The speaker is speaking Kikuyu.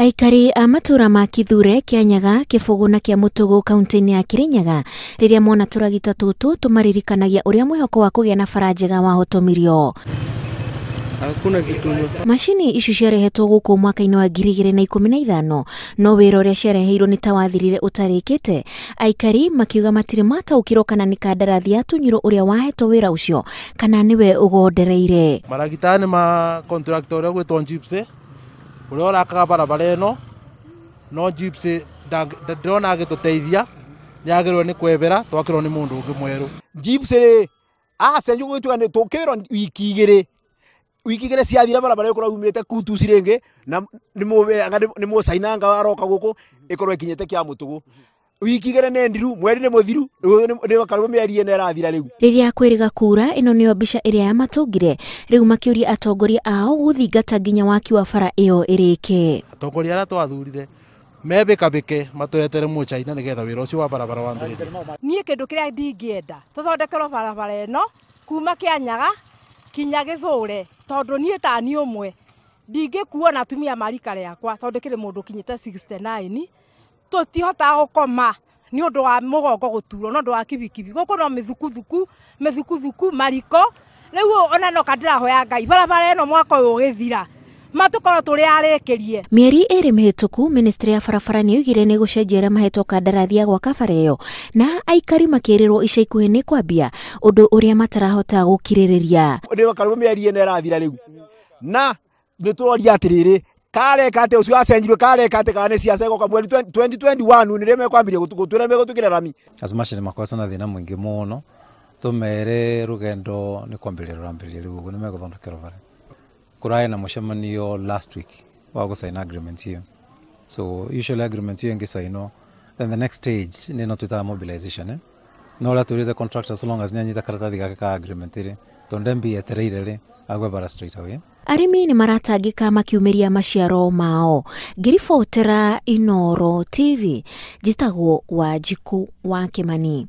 Aikari a matũra ma Kithure, Kĩanyaga, Kĩbũgũ na Kĩamũtũgũ kaunti-inĩ ya Kirinyaga rĩrĩa mona tũragita tũtũ tũmaririkanagia ũrĩa mwĩhoko wa kũgĩa na bara njega wahotomirio. Hakuna kitu. Macini ici ciarehetwo gũkũ mwaka-inĩ wa 2015, no wĩra ũrĩa ciareheirwo nĩ ta wathirire ũtarĩkĩte. Aikari makiuga matirĩ mataũkĩrwo kana nĩ kandarathi yatunyirwo ũrĩa wahetwo wĩra ũcio kana nĩwe ũgondereire. Maragita nĩ ma contractor ũrĩa ũgwĩtwo Gypsy, ũrĩa ũrakaga barabara ĩno, no Gypsy ndĩrona agĩtũteithia, nĩ agĩrĩirwo nĩ kwebera twakĩrwo nĩ mũndũ ũngĩ mwerũ. Gypsy rĩ acenjio gũgĩtuĩka nĩ tũkĩrwo wiki igĩrĩ, wiki igĩrĩ ciathira barabara ĩkorwo yumĩte kutuci rĩngĩ na nĩ mũcainanga aroka gũkũ ĩkorwo ĩkinyĩte Kĩamũtũgũ. Wiki igĩrĩ nĩ ndiru, mweri nĩ mũthiru, nĩ karibu mĩeri ĩna ĩrathira rĩu. Rĩrĩa kwĩrĩga kura, ĩno nĩyo mbica ĩrĩa yamatũngire rĩu makĩũria atongoria ao gũthingata nginya waki wa bara ĩyo ĩrĩke. Atongoria arĩa twathurire mebĩkabĩke matũretere mũchaina nĩgetha wĩra ũcio wa barabara wambĩrĩrie. Niĩ kĩndũ kĩrĩa ndingĩenda tũthondekerwo barabara ĩno kuma Kĩanyaga kinya Gĩthũre, tondũ niĩ ta niĩ ũmwe ndingĩkuo na atumia ma rika rĩakwa, tondũ kĩrĩ mũndũ ũkinyĩte 69, tũtihotaga gũkoma nĩ ũndũ wa mũgongo gũturwo, nĩ ũndũ wa kibikibi gũkũ no mĩthukuthuku mĩthukuthuku mariko. Rĩu ona no ndĩrahoya Ngai barabara ĩno mwaka ũyũ ũgĩthira matũkorwo tũrĩ arĩkĩrie. Mĩeri ĩrĩ mĩhĩtũku, ministry ya barabara nĩ yoigire nĩ gũcenjia arĩa mahetwo kandarathi ya gwaka bara ĩyo, na aikari makĩrĩrwo ica ikuhĩ nĩ kwambia, ũndũ ũrĩa matarahota gũkirĩrĩria. Nĩ karibu mĩeri ĩna ĩrathira rĩu, na nĩ tũroria atĩrĩrĩ, kareka atĩ ũcio acenjirio, kareka atĩ kana nĩ ciaca ĩgoka mweri 2021 nĩrĩo mekwambĩrĩria gũtwĩra megũtwĩkĩra rami. As much nĩ makoretwo na thĩna mũingĩ mũno, tũmere rũgendo nĩ kwambĩrĩria rũrambĩrĩria rĩu ũguo nĩ megũthondekerwo bara. Kũrarĩ na mũcemanio last week wa gũcaina agreement ĩyo. So usually agreement ĩyo ĩngĩcainwo, then the next stage nĩ ĩno twĩtaga mobilization, eh? No ũrĩa twĩrĩte contractor, so long as nĩanyita karatathi gake ka agreement rĩ, tondũ MB etereire rĩ, agwe bara straight away. Arĩmi nĩ maratangĩka makiumĩria maciaro mao. Ngĩribotera Inooro TV, njĩtagwo Wanjikũ wa Kĩmani.